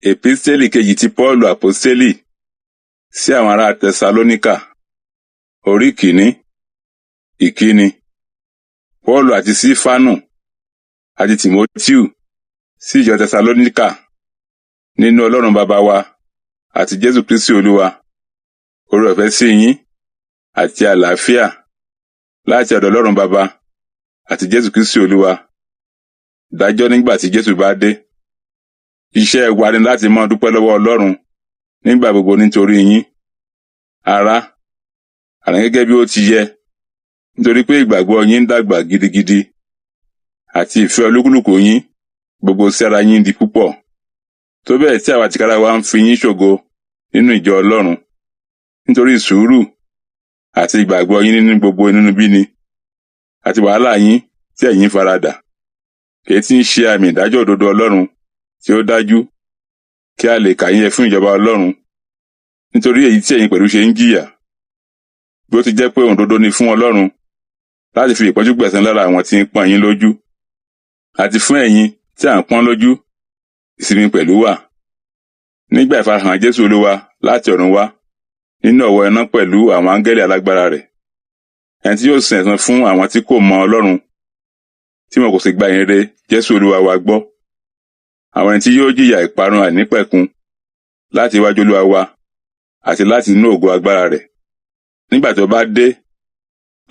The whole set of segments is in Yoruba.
Èpísítélì kejì ti Pọ́ọ̀lù Àpọ́stélì sí àwọn ará Tẹsalóníkà, orí kìíní, ìkíni. Pọ́ọ̀lù àti Sífánù àti Tìmótíù sí ìjọ Tẹsalóníkà nínú Ọlọ́run Baba wa àti Jésù Kristi Olúwa. Oore ọ̀fẹ́ sí yín àti àlàáfíà láti ọ̀dọ̀ Ọlọ́run Baba àti Jésù Kristi Olúwa. Dájọ́ nígbà tí Jésù bá dé. Iṣẹ́ wa ni láti máa dúpẹ́ lọ́wọ́ Ọlọ́run nígbà gbogbo nítorí yín. Ará, àní gẹ́gẹ́ bí ó ti yẹ, nítorí pé ìgbàgbọ́ yín ń dàgbà gidigidi àti ìfẹ́ olúkúlùkù yín gbogbo sí ara yín di púpọ̀. Tó bẹ́ẹ̀ tí àwa tìkára wa ń fi yín ṣògo nínú ìjọ Ọlọ́run, nítorí sùúrù àti ìgbàgbọ́ yín nínú gbogbo inúnibíni àti wàhálà yín tí ẹ̀yin faradà, èyí tí ń ṣe àmì ìdájọ́ òdodo Ọlọ́run tí ó dájú, kí a lè kà yín yẹ fún ìjọba Ọlọ́run, nítorí èyí tí ẹ̀yin pẹ̀lú ṣe ń jìyà. Bí ó ti jẹ́ pé òdodo ni fún Ọlọ́run láti fi ìpọ́njú gbẹ̀san lára àwọn tí ń pọ́n yín lójú, àti fún ẹ̀yin tí à ń pọ́n lójú, ìsinmi pẹ̀lú wà. Nígbà ìfarahàn Jésù Olúwa láti ọ̀run wá, nínú ọ̀wọ́ iná pẹ̀lú àwọn áńgẹ́lì alágbára rẹ̀, ẹni tí yóò san ẹ̀san fún àwọn tí kò mọ Ọlọ́run, tí wọn kò sì gba ìyìnrere Jésù Olúwa wa gbọ́. Àwọn ẹni tí yóò jìyà ìparun àìnípẹ̀kun láti iwájú Olúwa wa àti láti inú ògo agbára rẹ̀. Nígbà tí ó bá dé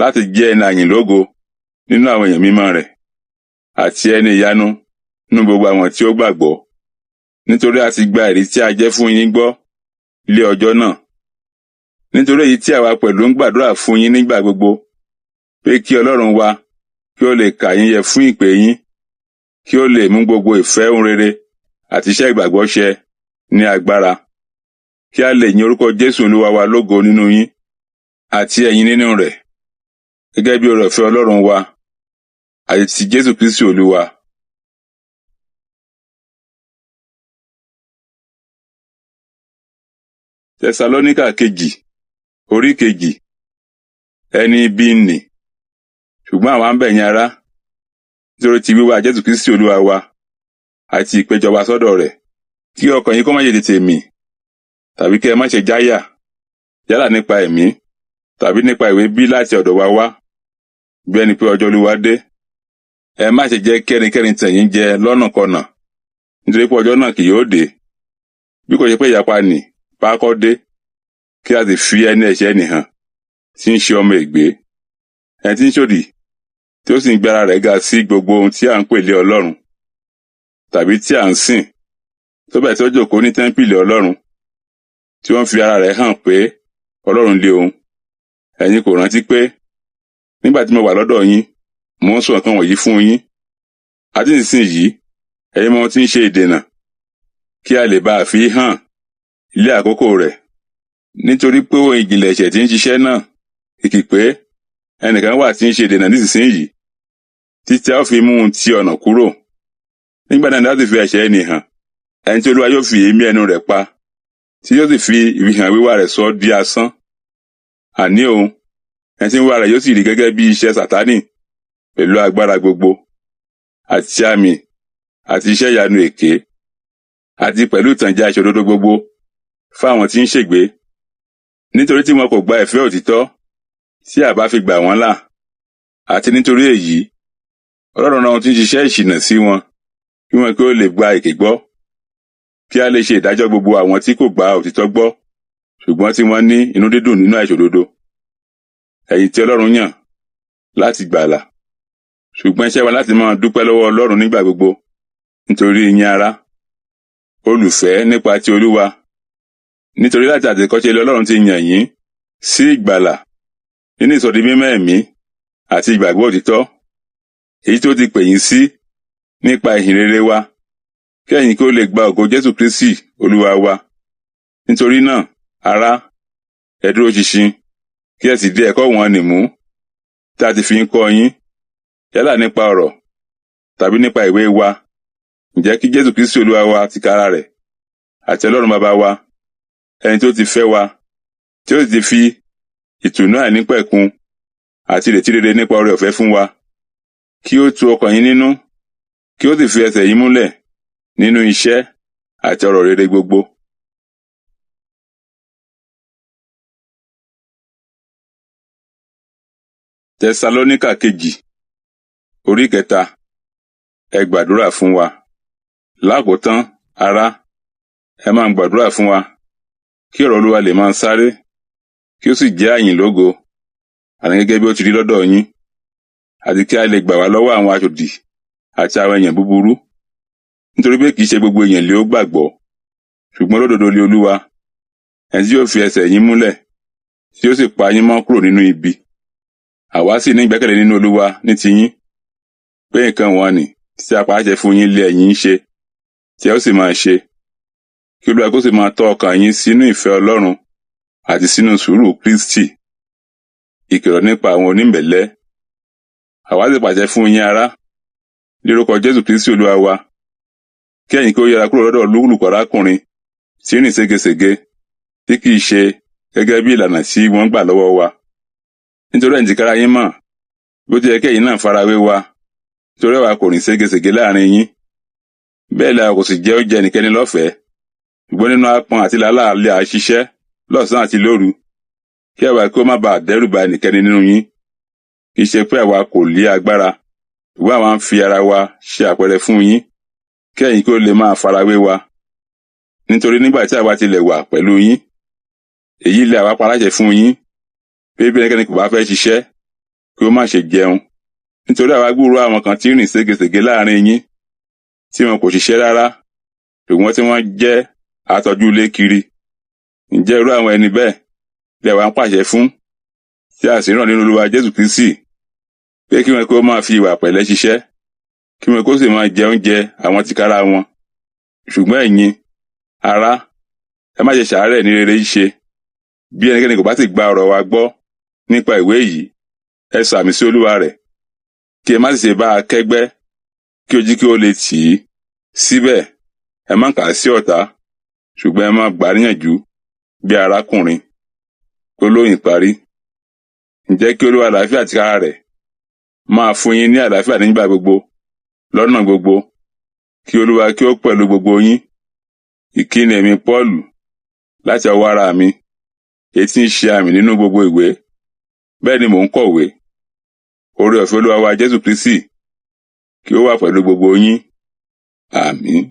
láti jẹ́ ẹni àyìn lógo nínú àwọn èèyàn mímọ́ rẹ̀ àti ẹni ìyanu nínú gbogbo àwọn tí ó gbàgbọ́. Nítorí a ti gba ẹ̀rí tí a jẹ́ fún yín gbọ́ lé ọjọ́ náà. Nítorí èyí tí àwa pẹ̀lú ń gbàdúrà fún yín nígbà gbogbo, pé kí Ọlọ́run wa kí ó lè kà yín yẹ fún ìpè yín, kí ó lè mú gbogbo ìfẹ́ ohun rere àti iṣẹ́ ìgbàgbọ́ ṣẹ ní agbára, kí a lè yin orúkọ Jésù Olúwa wa lógo nínú yín àti ẹ̀yin nínú rẹ̀, gẹ́gẹ́ bí oore ọ̀fẹ́ Ọlọ́run wa àti ti Jésù Kristi Olúwa. Tẹsalóníkà kejì, orí kejì, ẹni ibi nì. Ṣùgbọ́n àwa ń bẹ̀ yín ará, nítorí ti wíwá Jésù Kristi Olúwa wa àti ìpéjọ wa sọ́dọ̀ rẹ̀, kí ọkàn yín kó má ṣe tètè mì, tàbí kí ẹ má ṣe jáyà, yálà nípa ẹ̀mí tàbí nípa ìwé bí láti ọ̀dọ̀ wa wá, bí ẹni pé ọjọ́ Olúwa dé. Ẹ má ṣe jẹ́ kí ẹnikẹ́ni tàn yín jẹ lọ́nàkọnà, nítorí pé ọjọ́ náà kì yóò dé, bí kò ṣe pé ìyapa nì bá kọ́ dé, kí a sì fi ẹni ẹ̀ṣẹ̀ nì hàn, tí ń ṣe ọmọ ègbé, ẹni tí ń ṣòdì, tí ó sì ń gbé ara rẹ̀ ga sí gbogbo ohun tí à ń pè lé Ọlọ́run, tàbí tí à ń sìn, tó bẹ́ẹ̀ tí ó jókòó ní tẹ́ḿpìlì Ọlọ́run, tí ó ń fi ara rẹ̀ hàn pé Ọlọ́run lé òun. Ẹ̀yin kò rántí pé nígbà tí mo wà lọ́dọ̀ yín, mò ń sọ nǹkan wọ̀nyí fún yín. Àti nísinsìnyí, ẹ̀yin mọ ohun tí ń ṣe ìdènà, kí a lè bá a fi hàn ilé àkókò rẹ̀. Nítorí pé ohun ìjìnlẹ̀ ẹ̀ṣẹ̀ tí ń ṣiṣẹ́ náà, kìkì pé ẹnìkan wà tí ń ṣe ìdènà nísinsìnyí, títí a ó fi mú un ti ọ̀nà kúrò. Nígbà náà ni a sì fi ẹ̀ṣẹ̀ ẹnì hàn, ẹni tí Olúwa yóò fi èémí ẹnu rẹ̀ pa, tí yóò sì fi ìfihàn wíwá rẹ̀ sọ di asán. Àní òun, ẹni tí ń wá rẹ̀ yóò sì rí gẹ́gẹ́ bí iṣẹ́ Sátánì pẹ̀lú agbára gbogbo, àti àmì, àti iṣẹ́ ìyanu èké, àti pẹ̀lú ìtànjẹ àìṣòdodo gbogbo fún àwọn tí ń ṣègbé. Nítorí tí wọn kò gba ìfẹ́ òtítọ́ tí a bá fi gbà wọ́n là, àti nítorí èyí, Ọlọ́run rán ohun tí ń ṣiṣẹ́ ìṣìnà sí wọn, kí wọn kí ó lè gba èké gbọ́, kí a lè ṣe ìdájọ́ gbogbo àwọn tí kò gba òtítọ́ gbọ́, ṣùgbọ́n tí wọ́n ní inú dídùn nínú àìṣòdodo. Ẹ̀yin tí Ọlọ́run yàn láti gbàlà. Ṣùgbọ́n iṣẹ́ wa láti máa dúpẹ́ lọ́wọ́ Ọlọ́run nígbà gbogbo nítorí yín ará, olùfẹ́ nípa ti Olúwa. Nítorí láti àtètèkọ́ṣe ilé Ọlọ́run ti yàn yín sí ìgbàlà nínú ìsọdi mímọ́ ẹ̀mí àti ìgbàgbọ́ òtítọ́, èyí tó ti pè yín sí nípa ìhìn rere wa, kí ẹ̀yin kí ó lè gba ògo Jésù Kristi Olúwa wa. Nítorí náà, ará, ẹ dúró ṣinṣin, kí ẹ sì di ẹ̀kọ́ wọn nì mú tí a ti fi ń kọ́ yín, yálà nípa ọ̀rọ̀ tàbí nípa ìwé wa. Ǹjẹ́ kí Jésù Kristi Olúwa wa tìkára rẹ̀ àti Ọlọ́run Baba wa, ẹni tí ó ti fẹ́ wa, tí ó sì ti fi ìtùnú àìnípẹ̀kun àti ìrètí rere nípa oore ọ̀fẹ́ fún wa, kí ó tu ọkàn yín nínú, kí ó sì fi ẹsẹ̀ yín múlẹ̀ nínú iṣẹ́ àti ọrọ̀ rere gbogbo. Tẹsalóníkà kejì, orí kẹta, ẹ gbàdúrà fún wa. Lákòótán, ará, ẹ máa gbàdúrà fún wa, kí ọ̀rọ̀ Olúwa lè máa sáré, kí ó sì jẹ́ àyìn lógo, àní gẹ́gẹ́ bí ó ti rí lọ́dọ̀ yín, àti kí a lè gbà wá lọ́wọ́ àwọn aṣòdì àti àwọn èèyàn búburú. Nítorí pé kì í ṣe gbogbo èèyàn lé ó gbàgbọ́, ṣùgbọ́n olódodo lé Olúwa, ẹni tí yóò fi ẹsẹ̀ yín múlẹ̀, tí yóò sì pa yín mọ́ kúrò nínú ibi. Àwa sì ní ìgbẹ́kẹ̀lé nínú Olúwa ní tiyín, pé nǹkan wọ̀nnì tí a pàṣẹ fún yín lé ẹ̀yin ń ṣe, tí ẹ ó sì máa ṣe. Kí Olúwa kó sì máa tọ́ ọkàn yín sínú ìfẹ́ Ọlọ́run àti sínú sùúrù Kristi. Ìkìlọ̀ nípa àwọn onímẹ̀lẹ́. Àwa sì pàṣẹ fún yín, ará, ní orúkọ Jésù Kristi Olúwa wa, kí ẹ̀yin kí ó yẹra kúrò lọ́dọ̀ olúkúlùkù arákùnrin tí ń rìn ségesège, tí kì í ṣe gẹ́gẹ́ bí ìlànà tí wọ́n gbà lọ́wọ́ wa. Nítorí ẹ̀yin tìkára yín mọ̀, bí ó ti yẹ kí ẹ̀yin náà farawé wa, nítorí àwa kò rìn ségesège láàrin yín. Bẹ́ẹ̀ la kò sì jẹ oúnjẹ ẹnikẹ́ni lọ́fẹ̀ẹ́, ṣùgbọ́n nínú aápọn àti làálàá lè à ṣiṣẹ́ lọ́sàn-án àti lóru, kí àwa kí ó má baà dẹ́rù ba ẹnikẹ́ni nínú yín. Kì í ṣe pé àwa kò lé agbára, ṣùgbọ́n àwa ń fi ara wa ṣe àpẹẹrẹ fún yín, kí ẹ̀yin kí ó lè máa farawé wa. Nítorí nígbà tí àwa tilẹ̀ wà pẹ̀lú yín, èyí lè àwa paláṣẹ fún yín, pé bí ẹnikẹ́ni kò bá fẹ́ ṣiṣẹ́, kí ó má ṣe jẹun. Nítorí àwa gbúròó àwọn kan tí ń rìn ségesège láàrin yín, tí wọn kò ṣiṣẹ́ rárá, ṣùgbọ́n tí wọ́n jẹ́ atọ́jú ilé kiri. Ǹjẹ́ irú àwọn ẹni bẹ́ẹ̀ lè àwa ń pàṣẹ fún, tí a sì rán nínú Olúwa Jésù Kristi, pé kí wọn kí ó máa fi ìwà pẹ̀lẹ́ ṣiṣẹ́, kí wọn kó sì máa jẹ oúnjẹ àwọn tìkára wọn. Ṣùgbọ́n ẹ̀yin, ará, ẹ má ṣe ṣàárẹ̀ ní rere ṣíṣe. Bí ẹnikẹ́ni kò bá sì gba ọ̀rọ̀ wa gbọ́ nípa ìwé yìí, ẹ sàmì sí Olúwa rẹ̀, kí ẹ má sì ṣe bá a kẹ́gbẹ́, kí ojú kí ó lè tì í. Síbẹ̀, ẹ má kà á sí ọ̀tá, ṣùgbọ́n ẹ má gbà á níyànjú bí arákùnrin. Gbólóhùn ìparí. Ǹjẹ́ kí Olúwa àlàáfíà tìkára rẹ̀ máa fún yín ní àlàáfíà nígbà gbogbo, lọ́nà gbogbo. Kí Olúwa kí ó pẹ̀lú gbogbo yín. Ìkíni èmi Pọ́ọ̀lù láti ọwọ́ ara mi, èyí tí ń ṣe àmì nínú gbogbo ìwé. Bẹ́ẹ̀ ni mò ń kọ̀wé. Oore ọ̀fẹ́ Olúwa wa Jésù Kristi kí ó wà pẹ̀lú gbogbo yín. Àmín.